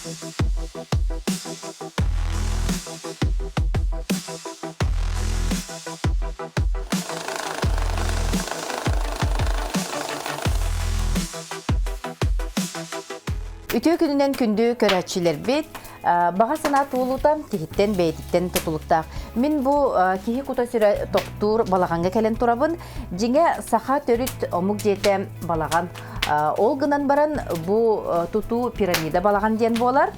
Үтүө күнүнэн күндү көрөөччүлэрбит! Баҕа санаа туолуута киһиттэн бэйэтиттэн тутулуктаах. Мин бу киһи кута-сүрэ тохтуур балаҕаҥҥа кэлэн турабын. Дьиҥэ, саха төрүт омук дьиэтэ балаҕан. Ол гынан баран бу тутуу пирамида балаҕан диэн буолар.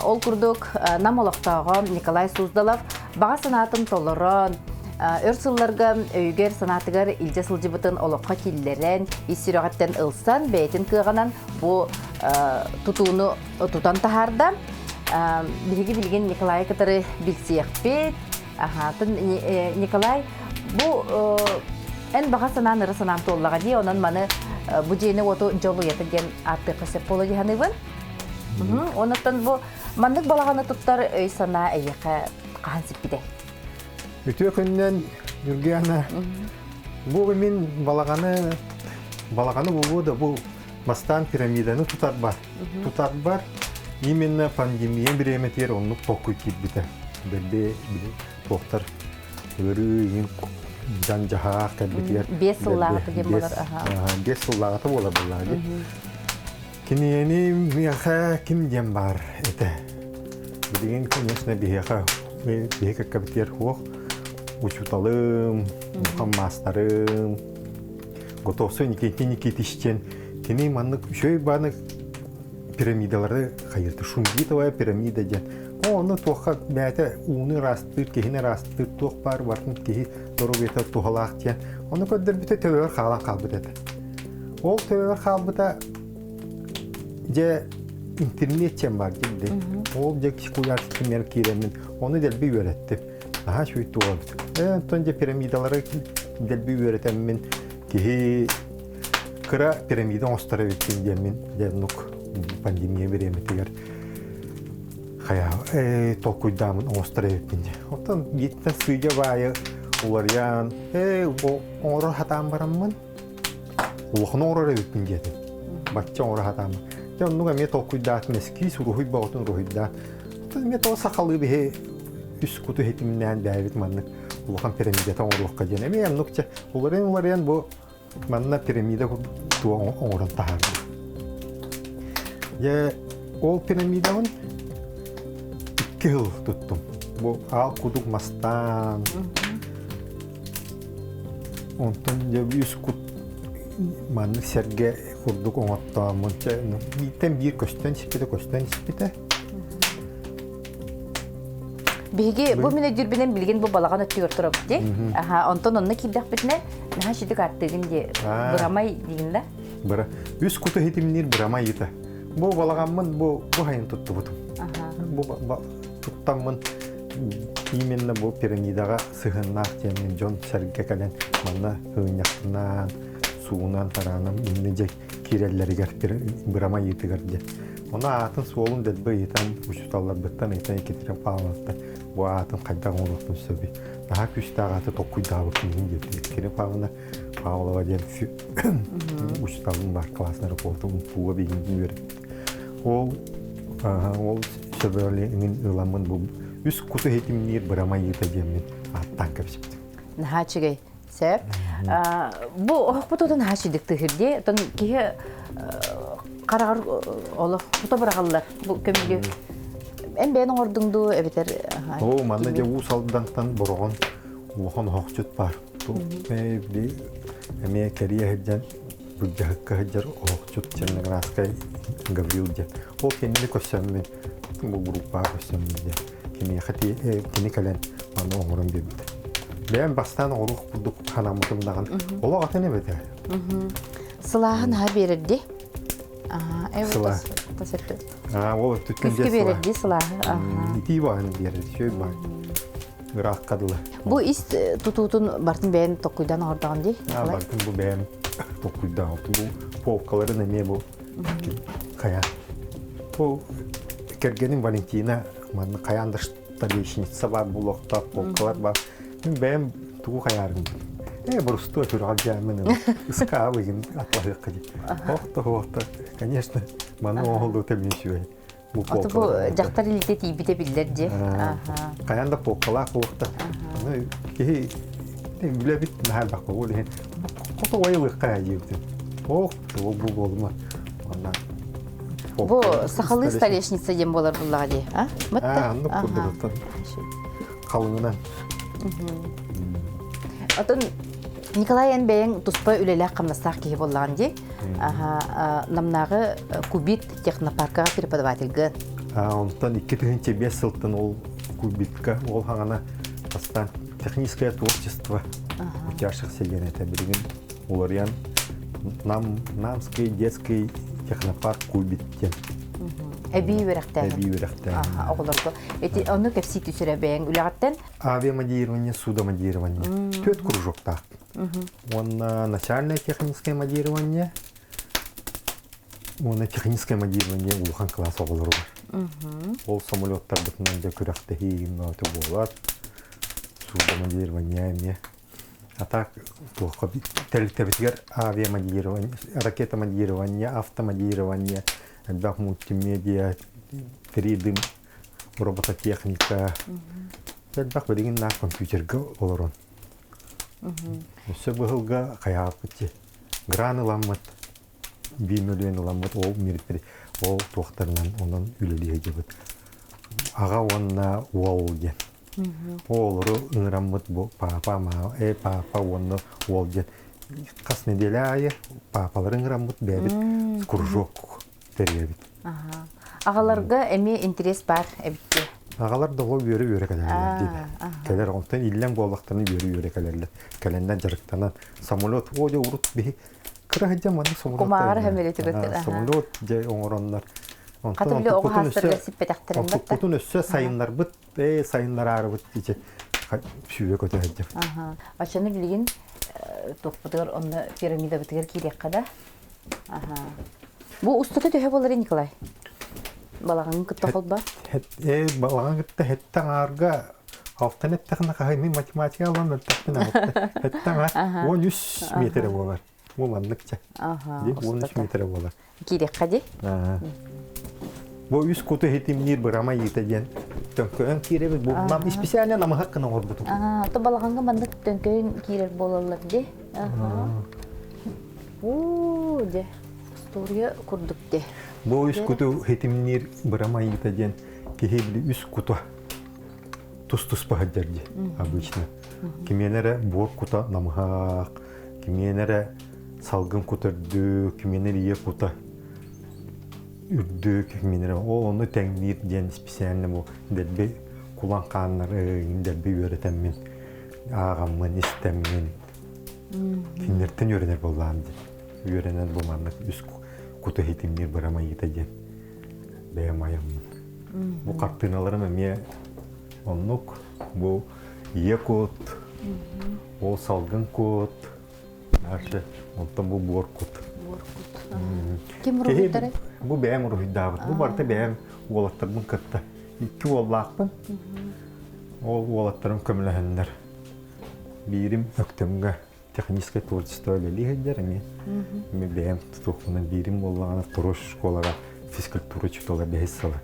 Ол курдук Нам олохтооҕо Николай Суздалов баҕа санаатын толорон, өр сылларга өйүгэр санаатыгар илдьэ сылдьыбытын олоххо киллэрэн, ис сүрэҕиттэн ылсан, бэйэтин кыаҕынан бу тутууну тутан таһаарда. Биһиги билигин Николайы кытары билсиэхпит. Аһаатын Николай, бу эн баҕа санаан ыра санаан туоллаҕа дии, онон маны бу дьиэни-уоту дьол уйата диэн ааттыахха сөп буолуо дии саныыбын. Онуттан бу маннык балаҕаны туттар өй-санаа эйиэхэ хаһан сиппитэй? Үтүө күнүнэн, Ньургуяна. Бу мин балаҕаны балаҕаны булуо да бу бастаан пирамиданы тутарбар. Тутарбар именно пандемия бириэмэтигэр оннук толкуй киирбитэ. Дэлби туохтар ыарыы иҥин дьан-дьаһаах кэлбитигэр. 5 сыллааҕыта диэн буолар. 5 сыллааҕыта буолар буоллаҕа дии. Кинигэни миэхэ ким диэн баар этэ. Билигин, конечно, биһиэхэ биһи кэккэбитигэр суох учууталым, улахан маастарым, Готовцев Никита Никитич диэн кини маннык үчүгэй бааны пирамидалары хайырты шунгитовая пирамида диэн. Ону туохха бэйэтэ ууну ыраастыыр, киһини ыраастыыр туох баар барытын киһи доруобуйата туһалаах диэн. Ону көрдөрбүтэ төбөбөр хаалан хаалбыт этэ. Ол төбөбөр хаалбыта дьэ интернет диэн баар дии. Ол дьэ куйаар ситимигэр киирэммин ону дэлби үөрэттим. Наһаа үчүгэй туох эбит. Э, онтон дьэ пирамидалары дэлби үөрэтэммин киһи кыра пирамида оҥостор эбиппин диэммин дьэ оннук пандемия бириэмэтигэр хайа э, толкуйдаамын оҥостор эбиппин дьэ. Оттон бииртэн сыыйа баайы уларыйан э оҥоро сатаан бараммын улахан оҥорор эбиппин диэтим. Бачча оҥоро сатааммын. Дьэ оннук эмиэ толкуйдаатым эскиз уруһуй бөҕөтүн уруһуйдаан. Оттон эмиэ тоҕо сахалыы биһи үс куту иһитимнээн бэйэбит маннык улахан пирамидата оҥоруохха диэн эмиэ оннук чэ уларыйан уларыйан бу манна пирамида курдук оҥорон таһаардым. Дьэ ол пирамидабын 2 сыл туттум. Бу аал кудук мастаан Онтон дьэ үс кут маннык сэргэ курдук оҥоттооммун чэ бииртэн биир көстөн испитэ көстөн испитэ. Биһиги бу мин өйдүүрбүнэн билигин бу балаҕан өттүгэр турабыт дии. Аха, онтон онно киирдэхпитинэ наһаа шүтүк ааттыыгын дии. Бырамай диигин да? Быра. Үс куту хитимниир бырамай ыта. Бу балаҕаммын бу бу хайын туттубутум. Бу туттаммын именно бу пирамидаҕа сыһыаннаах диэммин дьон-сэргэ кэлэн манна ыынньахтанаан, суунан-тараанан иннэ дьэ киирэллэригэр бырамайыытыгар дьэ. Ону аатын-суолун дэлби ыйытан, учууталларбыттан ыйытан Екатерина Павловнаттан бу аатын хайдах оҥоруохпун сөбүй? Наһаа күүстээх ааты толкуйдаабыккын диэбит. Екатерина Павловна Павлова диэн учууталым бар классный руководитель УПУга биһигини үөрэппит. Ол ол сөбүлэҥин ыламмын бу үс куту иһитимниир бырамайыыта диэммин ааттаан кэпсэппитим. Наһаа үчүгэй. Сөп. Бу оһохпут отун наһаа үчүгдүк тыһыр дии. Отон киһи хараҕар олох тута быраҕыллар бу көмүлү. Эн бэйэн оҥордуҥ дуу эбэтэр Оо, манна дьэ Уус Алдантан бороҕон улахан оһохчут баар. Эмиэ кэрийэ сылдьан былдьаһыкка сылдьар оһохчут Черноградскай Гаврил диэн. Ол кинини көрсөммүн, бу группаҕа көрсөммүн диэн. Киниэхэ кини кэлэн маны оҥорон биэрбитэ. Бэйэм бастаан оҥоруох курдук санаммытым даҕаны олох атын эбэтэ. Сылааһын наһаа биэрэрди. Сылаа. Ол өттүттэн Күскэ биэрэрди сылааһы. Итии баҕаны биэрэр, үчүгэй баҕаны. Ыраахха дылы. Бу ис тутуутун бартын бэйэн толкуйдаан оҥордоҕун дии? Бартын бу бэйэм толкуйдаан. Бу полкаларын эмиэ бу хайа. Бу кэргэним Валентина манна хайаан да столешница баар буолуохтаах полкалар баар. Мин бэйэм тугу хайаарым Э, борустуой сүрэҕэр дьааммын ыскаабыгын атлаһыахха дии. Охто, охто, конечно, маны оҥоһуллубута мин үчүгэй. Бу Ото бу дьахтар илиитэ тиийбитэ биллэр дии. Хайаан да полкалаах буолуохта. Киһи үлэбит наһаа элбэх буолуо иһин хото ойылыахха диэбитим. Ох, ол бу буолума. Онна Бу сахалыы столешница диэн буолар буллаҕа дии. А? А, оннук курдук халыҥынан. Отон Николай эн бэйэҥ туспа үлэлээх-хамнастаах киһи буоллаҕын дии. Аха, Намнааҕы Кубит технопаркаҕа преподавательгын. Онтон 2005 сылтан ол Кубитка ол хаҥана бастаан техническое творчество учащихся диэн этэ билигин уларыйан Нам Намский детский технопарк Кубит диэн. Эбии үөрэхтээһин. Эбии үөрэхтээһин. Оҕолорго. Ити ону кэпсии түсүрэ бэйэҥ үлэҕиттэн. Авиамодирование, судомодирование. Төрт кружоктаах. Уонна начальное техническое модирование, уонна техническое модирование улахан кылаас оҕолоругар. Ол самолеттарбытынан дьэ күрэхтэһии ноото буолар. Судомодирование эмиэ. А так туохха тэрилтэбитигэр авиамодирование, ракетомодирование, автомодирование, элбэх мультимедиа, 3D робототехника. Элбэх билигин наар компьютерга олорон. Өссө быһылга хайааппыт дии. Гран ыламмыт, биир мөлүйүөн ыламмыт ол ол туохтарынан онон үлэлии сылдьабыт. Аҕа уонна уол диэн. Оҕолору ыҥыраммыт бу паапа, маа, э паапа уонна уол диэн хас нэдиэлэ аайы паапалары ыҥыраммыт бэйэбит кружок тэрийэбит. Аҕаларга эмиэ интерес баар эбит дии. Аҕалар да ол үөрэ-үөрэ кэлэллэр диэн. Кэлэр онтон иллэҥ буоллахтарына үөрэ-үөрэ кэлэллэр. Кэлэннэр дьарыктанан самолет оо дьэ урут биһи кыра сылдьан маннык самолет Кумааҕар самолетыгыт самолет дьэ оҥороннор. Онтон били оҕо хаастарыгар сиппэтэхтэрин батта. Онтуккутун өссө сайыннарбыт, ээ сайыннараарыбыт ичи сүүрэ көтө сылдьабыт. Оччону билигин туохпутугар онно пирамидабытыгар киириэххэ да Бу устата төһө буолар Николай? Балаҕаҥын кытта холба? Э, балаҕан кытта хэтте аҥаарга алтан эттэхинэ хаһый мин математика алан өлтөхпүн хэтте аҥаар 13 метрэ буолар. Бу манныкча. 13 метрэ буолар. Киириэххэ ди? Бу үс куту хитимниир бырама иитэ диэн төҥкөйөн киирэбит. Бу нам специально намыһах гына оҥорбутум. Аа, то балаҕаҥҥа маннык төҥкөйөн киирэр буолаллар ди. Уу, дьэ, остуоруйа курдук дии. Бу үс куту хитимниир бырамайыыта диэн киһи били үс кута тус-туспа сылдьар дии обычно. Кимиэнэ эрэ буор кута намыһах, кимиэнэ эрэ салгын кута үрдүк, кимиэнэ эрэ ийэ кута үрдүк, кимиэнэ эрэ ол ону тэҥниир диэн специально бу дэлби кулан хааннары дэлби үөрэтэммин ааҕаммын, истэммин Кинилэртэн үөрэнэр буоллаҕым дии. Үөрэнэн бу маннык үс куту иһитимниир бырамайыыта диэн бэйэм айаммын. Бу хартыыналарым эмиэ оннук. Бу ийэ кут, ол салгын кут, дальше онтон бу буор кут. Буор кут. Ким уруһуйдары? Бу бэйэм уруһуйдаабыт. Бу барыта бэйэм уолаттарбын кытта. Икки уоллаахпын. Ол уолаттарым көмөлөһөннөр. Биирим Өктөмҥө техническое творчество үлэлии сылдьар эмиэ. Эмиэ бэйэм тутуохпунан биирим буоллаҕына второй школаҕа физкультура учуутала бэһис сыла.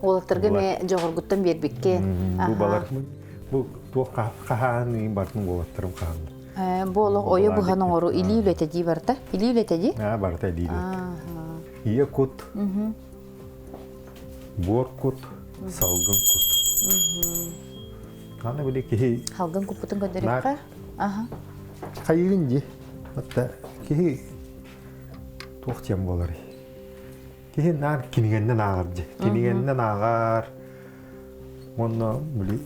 Уолаттарга эмиэ дьоҕургуттан биэрбиккин. Бу балар бу туох хаһааныы бартын уолаттарым хаһааннар. Бу олох ойо быһан оҥоруу илии үлэтэ дии барыта. Илии үлэтэ дии? Аа, барыта илии үлэтэ. Ийэ кут, буор кут, салгын кут. Аны били киһи Халгын куппутун көрдөрүөххэ. Аха. Хайыгын дии. Отта киһи туох диэн буоларый? Киһи наар кинигэннэн ааҕар дии. Кинигэннэн ааҕар. Уонна били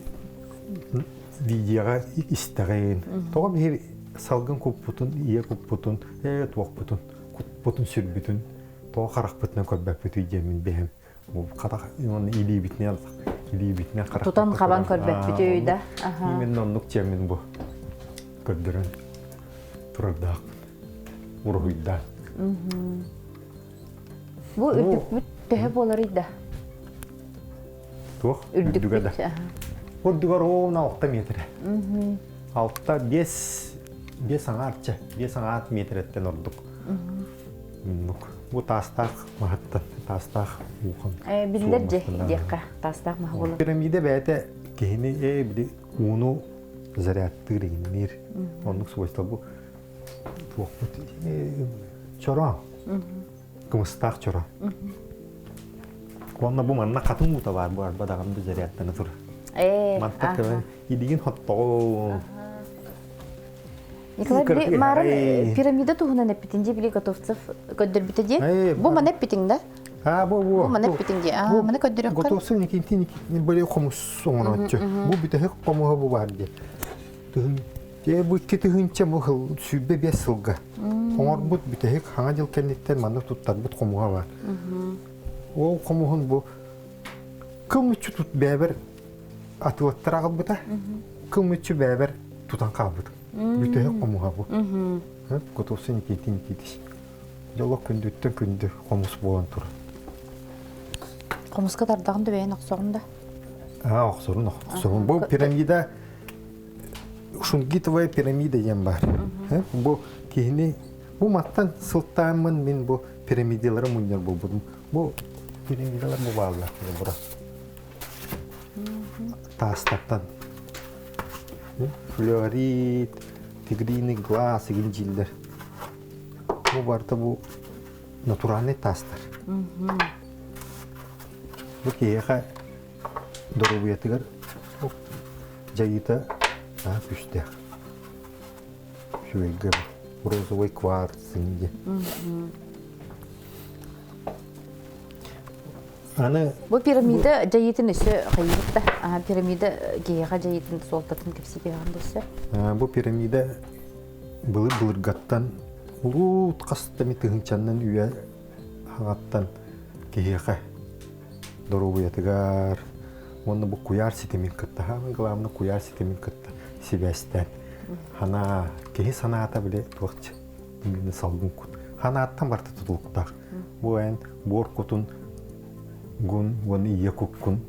видеоҕа истэҕин. Тоҕо биһи салгын куппутун, ийэ куппутун, ээ туохпутун, куппутун сүрбүтүн тоҕо харахпытынан көрбөппүтүй диэммин бэйэм хатах илиибитинэн илиибитинэн тутан хабан көрбөппүтүй да именно оннук диэммин бу көрдөрөн турардаахпын уруһуйдаан бу үрдүкпүт төһө буоларый да туох үрдүгэ да үрдүгэр оона алта метрэ алта биэс биэс аҥаарча биэс аҥаар метрэттэн ордук оннук. Бу таастаах маһыттан, таастаах уухан. Биллэр дьэ диэххэ, таастаах маһа буолар. Пирамида бэйэтэ киһини били ууну зарядтыыр, иҥниир. Оннук свойство бу туохпут чороон. Кымыстаах чороон. Уонна бу манна хатыҥ уута баар бу арба даҕаны бу зарядтана турар. Мантан кэлэн илигин хоттоҕу. Николай, били марын пирамида туһунан эппитин дии, били Готовцев көрдөрбүтэ дии. Бу маны эппитиҥ да? А, бу, бу. Бу маны эппитиҥ дии. А, маны көрдөрөххө. Готовцев Никитин били хомус оҥорооччу. Бу бүтэһик хомуһа бу баар дии. Тыһын Дьэ, бу 2000 бу 25 сылга оҥорбут бүтэһик хаҥа дьыл кэнниттэн манна туттарбыт хомуһа бар. Ол хомуһун бу кыл мүччү тут бэбэр атылаттар аҕалбыта, кыл мүччү бэбэр тутан хаалбытым. Бүтэһик хомуһа бу. Готовцы Никитин Никитич. Дьоло күндүттэн күндү хомус буолан турар. Хомуска тардаҕын да бэйэн охсоҕун да? Аа, охсорун, охсорун. Бу пирамида Шунгитовая пирамида диэн баар. Бу киһини бу маттан сылтааммын мин бу пирамидалары мунньар буолбутум. Бу пирамидалар бу бааллар бура. Таастартан. Флюорит, тигриный глаз игин дьииллэр. Бу барыта бу натуральный таастар. Бу киһиэхэ доруобуйатыгар дьайыыта наһаа күүстээх. Үчүгэйгэ розовый кварц диэн. Аны Бу пирамида дьайыытын өссө хайыыбыт да? Пирамида киһиэхэ дьайыытын суолтатын кэпсии түһэҕин да өссө? Бу пирамида былыр-былыргаттан улуут хас да тыһыынчаннан үйэ хаҥаттан киһиэхэ доруобуйатыгар уонна бу куйаар ситимин кытта хаамай главное куйаар ситимин кытта сибээстээн ханаа киһи санаата били туохча именно салгын кут ханааттан барыта тутулуктаах бу эн буор кутун гун уонна ийэ куккун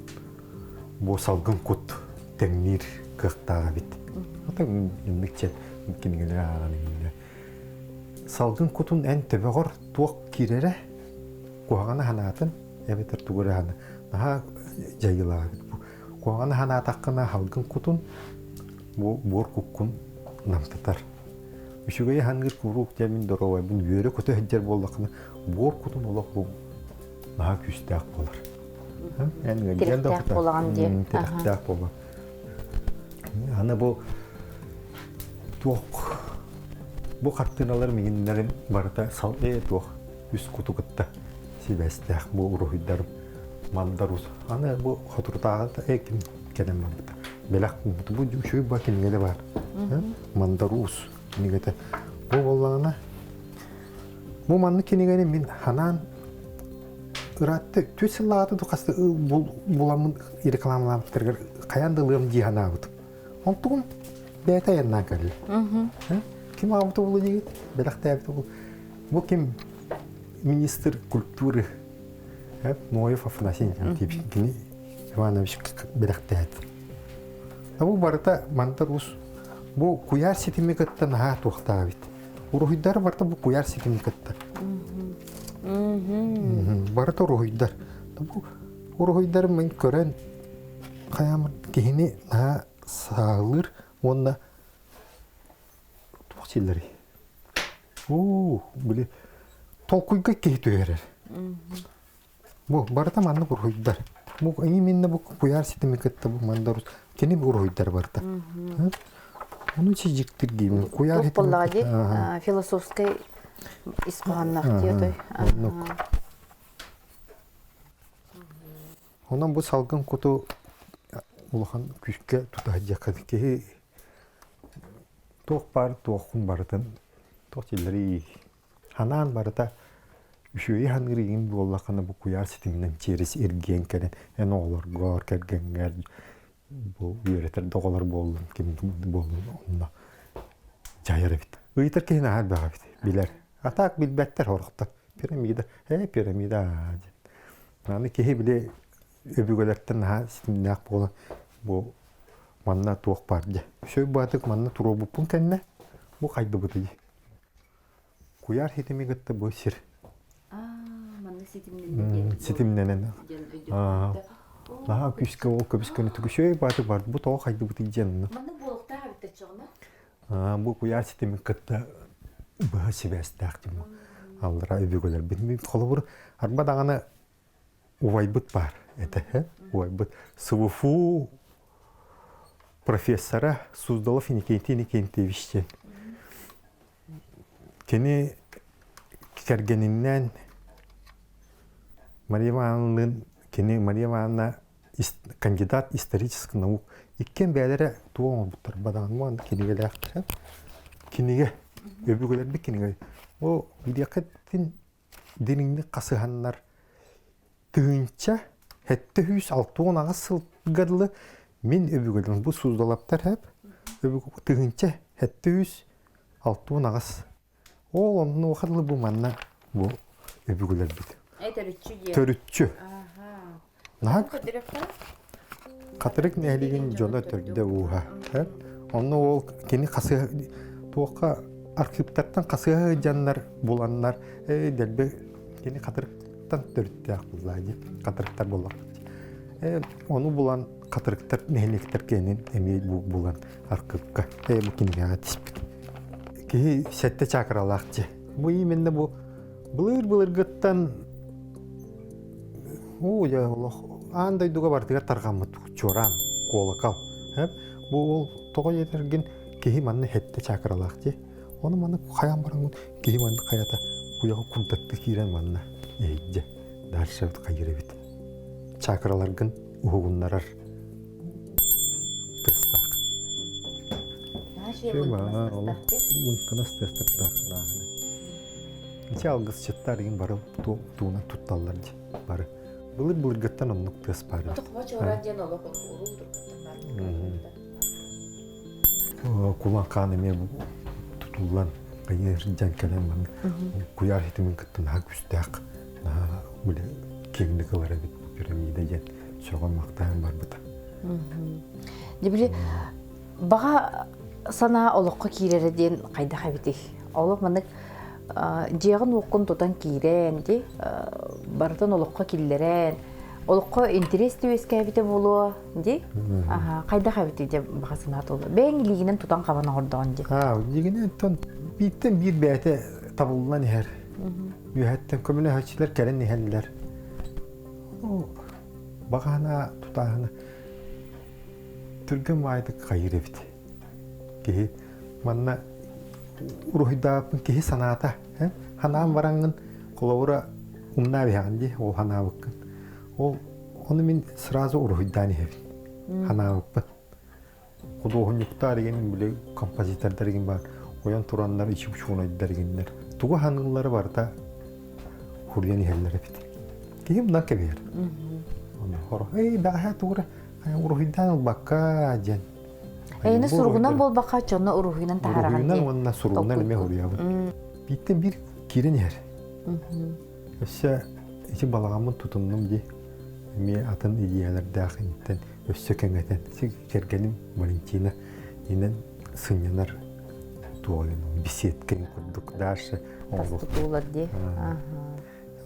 бу салгын кут тэҥниир кыахтаах эбит ата инникче кинигэлэри ааҕан иҥнэ салгын кутун эн төбөҕөр туох киирэрэ куһаҕаны санаатын эбэтэр тугу эрэ наһаа дьайыылаах эбит бу куһаҕаны санаатаххына салгын кутун бу буор куккун намтатар үчүгэйи саныыр куруук дьэ мин доруобайбын үөрэ-көтө сылдьар буоллаххына буор кутун олох бу наһаа күүстээх буолар эн ыалдьан да Тирэхтээх буолаҕын дии. Тирэхтээх буолар аны бу туох бу хартыыналар мигиннэрин барыта сал ээ туох үс куту кытта сибээстээх бу уруһуйдарым мандарус аны бу хотурутааҕы э ким кэлэн барбыта бэлэх бу үчүгэй ба кинигэ да баар мандарус кинигэтэ бу буоллаҕына бу маннык кинигэни мин ханаан ыраатта түс сыллааҕыта ду хаста буламмын рекламалаабыттарыгар хайаан да ылыам дии санаабытым онтугум бэйэтэ айаннаан кэллэ ким аабыта буолуо диигит бэлэхтээбитэ буолуо Бу ким министр культуры Ноев Афанасий Никитич кини Иванович бэлэхтээт. Бу барыта мандар ус бу куйаар ситими кытта наһаа туохтаабит. Уруһуйдар барыта бу куйаар ситими кытта. Барыта уруһуйдар. Бу уруһуйдары мен көрөн хайаамыр киһини наһаа саалыыр уонна туох дииллэрий Уу, били толкуйга киһи түһэрэр. Бу барыта маннык уруһуйдар. Бу именно бу куйаар ситими кытта бу мандар кини уруһуйдар барыта. Ону дьиктиргиибин. Куйаар Туох буоллаҕа дии? Философскай ис хоһоонноох дии отой. Оннук. Онон бу салгын куту улахан күүскэ тута сылдьыахха киһи Туох баар туоххун барытын туох дииллэрий ханаан барыта үчүгэйи саныыр игин буоллаххына бу куйаар ситиминэн через эргийэн кэлэн эн оҕолоргор кэргэҥҥэр бу үөрэтэр да оҕолор буоллун ким буоллун онно дьайар эбит ыйытар киһи наһаа элбэх эбит билэр а так билбэттэр сорохтор пирамида ээ пирамида диэн аны киһи били өбүгэлэртэн наһаа ситимнээх буолан бу манна туох баар дьэ сөй баатык манна туруорбуппун кэннэ бу хайдыбытый куйаар ситими кытта бу сир. ситимнэннэ диэн Ситимнэнэн. диэн өйдөбүллэрдэ. Наһаа күүскэ ол көбүс-көнө түгүсүөй бааты бар бу тоҕо хайдыбытый диэн. Маннык буолуохтаах эбит оччоҕуна. Бу куйаар ситимин кытта быһа сибээстээх дим аллара өбүгэлэрбит. Мин холобур арба даҕаны убайбыт баар этэ. Убайбыт СВФУ профессора Суздалов Иннокентий Иннокентьевич диэн. Кини кэргэнинэн Мария Ивановналыын кини Мария Ивановна кандидат исторических наук иккиэн бэйэлэрэ туох оҥорбуттар бадаҕан кинигэлээхтэрэ кинигэ өбүгэлэрбит кинигэ ол билиэххитин дириҥник хасыһаннар 1768 сылга дылы мин өбүгэлэрим бу Суздалаптар хэп 1768 ол оннуоха дылы бу манна бу өбүгэлэрбит төрүччү диэн төрүччү Наһаа Хатырык нэһилиэгин дьоно төрдө ууһа. Онно ол кини хасыһа туохха архивтартан хасыһа сылдьаннар буланнар ээ дэлби кини хатырыктан төрүттээх буоллаа дии хатырыктар буоллахпыт ээ ону булан хатырыктар нэһилиэктэр киэнин эмиэ булан архивка ээ бу кинигэҕэ тиспит киһи сэттэ чакралаах дьиэ бу именно бу былыр былыргыттан Уу, дьэ, олох аан дойдуга барытыгар тарҕаммыт чуораан, куолакал. Бу ол тоҕо диэтэргин киһи манна хэттэ чакралаах дии. Ону манна хайаан бараҥҥын киһи манна хайата куйаҕы курдаттыы киирэн манна иһийдэ. Дальше хайыыр эбит. Чакраларгын уһугуннарар тыастаах. Лыҥкынас тыастардаах. Ити алгысчыттар игин бары туунан тутталлар дии бары. Былыр былыргыттан оннук тыас баар. Хо чуораан диэн олох уруу туркаттан баар. Кулан хаан эмиэ тутуллан хайыы сылдьан кэлэн манна куйаар ситимин кытта наһаа күүстээх наһаа били киэҥник ылар эбит пирамида диэн сөҕөн махтаан барбыта. Дьэ били баҕа санаа олоххо киирэрэ диэн хайдах эбитий? Олох маннык дьиэҕин-уоккун тутан киирэн ди барытын олоххо киллэрэн олоххо интэриэс үөскээбитэ буолуо ди хайдах эбитий дьэ баҕа санаа туолла бэйэҥ илиигинэн тутан хабан оҥордоҕун ди илиигинэн тон бииртэн биир бэйэтэ табыллан иһэр үөһэттэн көмөлөһөөччүлэр кэлэн иһэллэр баҕа санаа тутааһына түргэн баайдык хайыыр эбит Киһи манна уруһуйдаабыппын киһи санаата ханаан бараҥҥын холобура умнаа биһэҕин дии ол ханаабыккын ол ону мин сразу уруһуйдаан иһэбин ханаабыппын худуоһунньуктар игин били композитордар игин баар ойон тураннар ичи учуонайдар игиннэр тугу ханыыллара барыта хуруйан иһэллэр эбит киһи мунан кэбиһэр ону хоро эй бэҕэһээ тугура уруһуйдаан ылбакка диэн Эйини суругунан буолбакка дьоно уруһуйунан таһаараҕын Уруһуйунан уонна суругунан эмиэ суруйабын. Бииртэн биир киирэн иһэр. Өссө ити балаҕаммын тутуннум дии. Эмиэ атын идиэйэлэрдээх интэн өссө кэҥэтэн. Кэргэним Валентина инэн сынньанар туолин беседкин курдук дальше тутуулар дии.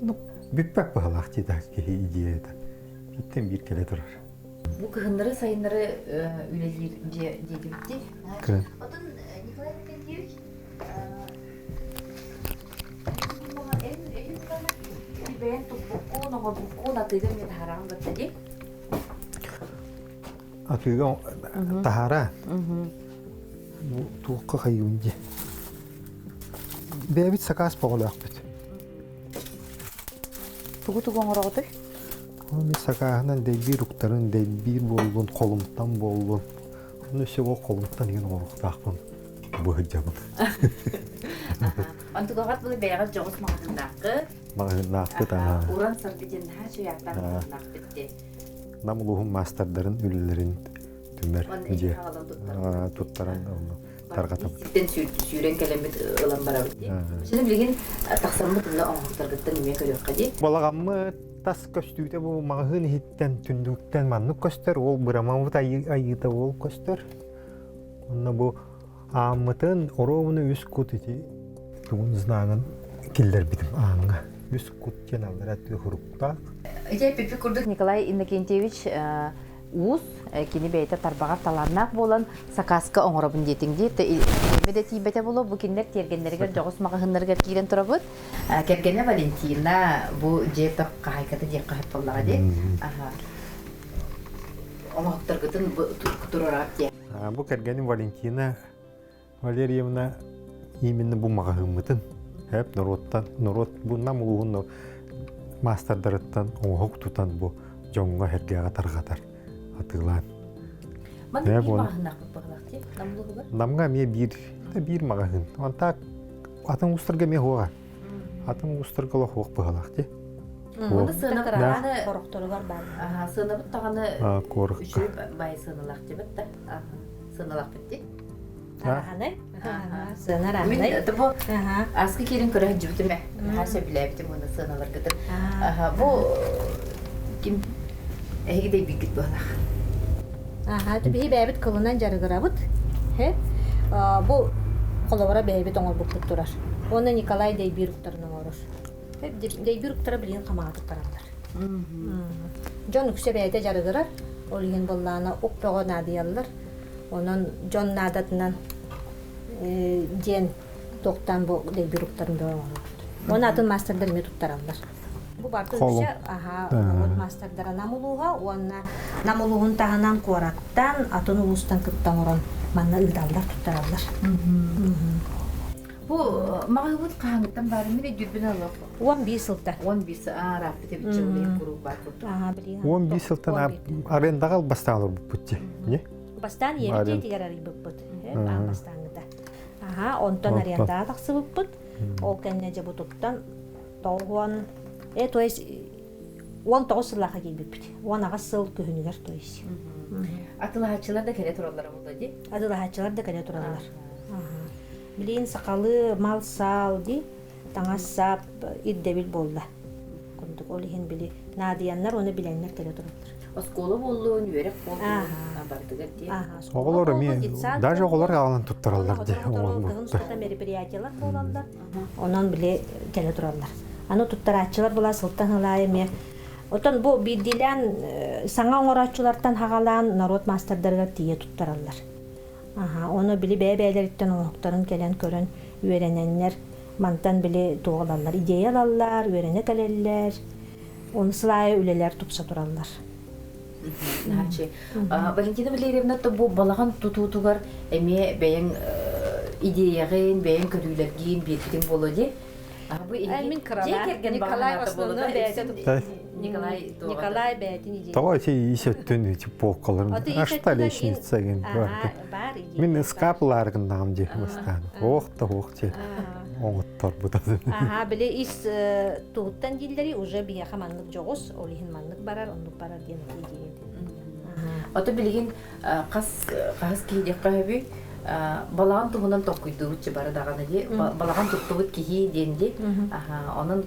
Ну, бүппэт быһалаах дии киһи идеята. Бииртэн биир кэлэ турар. Бу кыһыннары-сайыннары үлэлиир дьиэ диэтибит дии. Отон Николай Викентьевич, эн бэйэн туппуккун, оҥорбуккун атыыга эмиэ таһаараҕын батта дии? Атыыга таһаара. Бу туохха хайыыбын дии. Бэйэбит сакаас боҕолоохпут. Тугу-тугу оҥороҕутуй? Мин сакааһынан дэйбиир уктарын дэйбиир буоллун, холумтан буоллун. Ону өссө ол холумтан иһин оҥоруохтаахпын быһыдьабын. Онтугаҕат була бэйэҕит дьоҕус маҕаһыыннааххыт. Маҕаһыыннаахпыт аһаа. Уран саргы диэн наһаа үчүгэй ааттаах маҕаһыыннаахпыт дии. Нам улууһун маастардарын үлэлэрин түмэр дьиэ туттаран тарҕатабыт. Сиртэн сүүрэн кэлэммит ылан барабыт дии. Сини билигин тахсаммыт онно оҥоһуктаргыттан эмиэ көрүөххэ дии. Балаҕаммыт тас көстүүтэ бу маҕаһыын иһиттэн түннүктэн маннык көстөр, ол бырамаммыт айыыта ол көстөр. Онно бу ааммытын оруобуна үс кут ити тугун знагын киллэрбитим ааҥҥа. Үс кут диэн аллара өттүгэр суруктаах. Ити эппиппит курдук Николай Иннокентьевич уус, кини бэйэтэ тарбаҕар талааннаах буолан сакааска оҥоробун диэтиҥ дии. Бириэмэ да тиийбэтэ буолуо, бу кинилэр тиэргэннэригэр дьоҕус маҕаһыыннарыгар киирэн турабыт. Кэргэнэ Валентина бу дьиэ хаһаайката диэххэ сөп буоллаҕа дии. Оҥоһуктаргытын туруораҕыт диэ. Бу кэргэним Валентина Валерьевна именно бу маҕаһыыммытын эп норуоттан норуот бу Нам улууһун маастардарыттан оҥоһук тутан бу дьоҥҥо сэргэҕэ тарҕатар атыылаан. Манна биир маҕаһыыннаахпыт быһылаах дии Нам улууһугар? Намҥа эмиэ биир биир маҕаһыын. Онтаак атын улуустарга эмиэ суоҕа. Атын улуустарга олох суох быһылаах дии. Уонна сыана даҕаны Сорохторугар баар. Сыанабыт даҕаны үчүгэй баай сыаналаах дибит да. Сыаналаахпыт дии. Араһаны. Сыана араһанай. Мин бу аскы киирин көрө сылдьыбытым ээ. Наһаа сөбүлээбитим уонна сыаналаргытын. Бу ким эһиги дэйбиккит быһалаах. Аха, биһи бэйэбит кылынан дьарыгырабыт. Бу холобура бэйэбит оҥорбуппут турар. Уонна Николай дэйбиир уктарын оҥорор. Дэйбиир уктара билигин хамаҕатык бараллар. Дьон үксэ бэйэтэ дьарыгырар, ол иһин буоллаҕына ук бөҕө наадыйаллар. Онон дьон наадатынан диэн туохтаан бу дэйбиир уктарын бөҕө оҥоробут. Уонна атын маастардар эмиэ туттараллар. Бу барыта үксэ аһаа норуот маастардара Нам улууһа уонна Нам улууһун таһынан куораттан, атын улуустан кытта оҥорон манна ыыталлар, туттараллар. Бу маҕаһыыбыт хаһааҥҥыттан баарын мин өйдүүрбүн олох. 11 сылтан. 11 арааппыт эбит дьыл куруук баар курдук. 11 сылтан арендаҕа бастаан олорбуппут дии. Не? Бастаан ийэбит дьиэтигэр арыйбыппыт. Аан бастааҥҥыта. Аха, онтон арендаҕа тахсыбыппыт. Ол кэннэ дьэ бу туттан тоҕуон э то есть 19 сыллаахха киирбиппит. 18 сыл күһүнүгэр то есть. Атылаһааччылар да кэлэ тураллара буолла дии. Атылаһааччылар да кэлэ тураллар. Билигин сахалыы мал-сал дии, таҥас-сап ирдэбил буолла. Курдук ол иһин били наадыйаннар уонна билэннэр кэлэ тураллар. Оскуола буоллун, үөрэх буоллун, бардыгар дии. Оҕолор эмиэ даже оҕолор аҕалан туттараллар дии. Кыһын устата мероприятиялар буолаллар. Онон били кэлэ тураллар. Аны туттарааччылар була сылтан сыл аайы эмиэ Оттон бу биирдиилээн саҥа оҥорооччулартан хаҕалаан норуот маастардарыгар тиийэ туттараллар. Аха, ону били бэйэ-бэйэлэриттэн оҥоһуктарын кэлэн көрөн үөрэнэннэр, мантан били туох ылаллар, идея ылаллар, үөрэнэ кэлэллэр, ону сыл аайы үлэлэр тупса тураллар. Наһааччы. Валентина Валерьевна, бу балаҕан тутуутугар эмиэ бэйэҥ идеяҕын, бэйэҥ көрүүлэргин биэрбитиҥ буолуо дии? Мин кыралаан Николай основной бэйэтэ Николай Николай бэйэтин идея. Тоҕо ити ис өттүн ити полкаларын ашта лестница ген бар. Мин скап лааргыннаҕым дии бастаан. Ох да ох дии оҥотторбут. Аха, били ис туһуттан дииллэри уже биһиэхэ маннык дьоҕус, ол иһин маннык барар, оннук барар диэн идея. Ото билигин хас хаһыс киһи диэххэ сөбүй? Балаҕан туһунан толкуйдуубут бары даҕаны дии. Балаҕан туттубут киһи диэн дии. Онон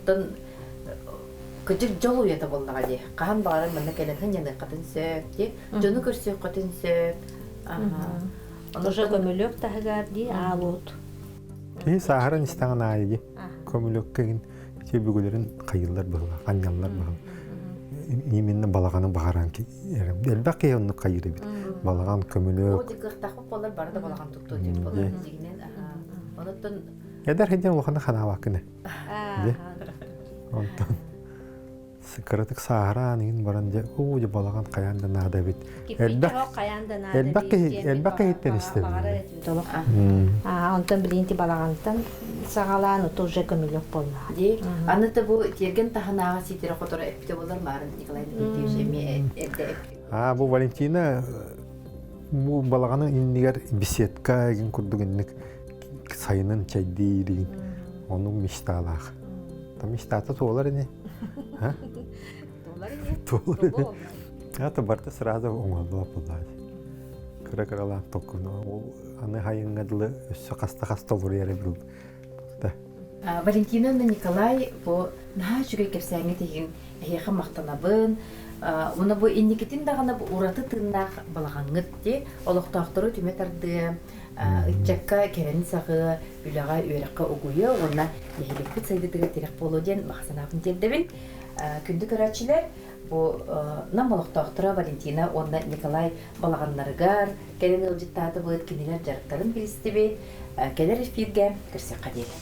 кыдьык дьол уйата буоллаҕа дии. Хаһан баҕарар манна кэлэн сынньаныаххытын сөп дии. Дьону көрсүөххүтүн сөп. Уже көмүлүөк таһыгар дии аалуут. Киһи сааһыран истэҕин аайы дии. Көмүлүөккэ ити бүгүлэрин хайыыллар быһыылаах, анньаллар быһыылаах. Именно балаҕаны баҕаран элбэх киһи оннук хайыыр эбит. Балаҕан көмүлүөк. О, кыахтаахпыт буоллар бары да балаҕан туттуо диэн буолар дьиҥинэн. Онуттан Эдэр сылдьан улаханы ханаабаккын. Онтон кыратык сааһыраан иһин баран дьэ уу дьэ балаҕан хайаан да наада эбит. Элбэх элбэх киһи элбэх киһиттэн истэбин. Онтон билигин балаҕантан саҕалаан ото уже көмүлүөк буолла. Дии. Аны да бу тиэргэн таһынааҕы сиитэрэ хоторо эппитэ буолар Маарын Николай Дмитриевич эмиэ эрдэ эппит. А бу Валентина бу балаҕанын иннигэр беседка игин курдук инник сайынын чэйдиирин ону мечталаах. Там мечтата туолар ини. Туолар ини. Туолар ини. Это барыта сразу оҥоһуллуо буоллаҕа. Кыра-кыралаан толкуйну ол аны хайыҥҥа дылы өссө хаста-хаста олоруйар эбит. Валентина уонна Николай бу наһаа үчүгэй кэпсээҥҥит иһин эһиэхэ махтанабын. Уонна бу инникитин даҕаны бу ураты тыыннаах балаҕаҥҥыт дии олохтоохтору түмэ тардыа, ыччакка кэрэни саҕыа, үлэҕэ, үөрэххэ угуйуо уонна нэһилиэкпит сайдыытыгар тирэх буолуо диэн баҕа санаабын тиэрдэбин. Күндү көрөөччүлэр, бу Нам олохтоохторо Валентина уонна Николай балаҕаннарыгар кэлэн ыалдьыттаатыбыт, кинилэр дьарыктарын билистибит. Кэлэр эфиргэ көрсүөххэ диэри.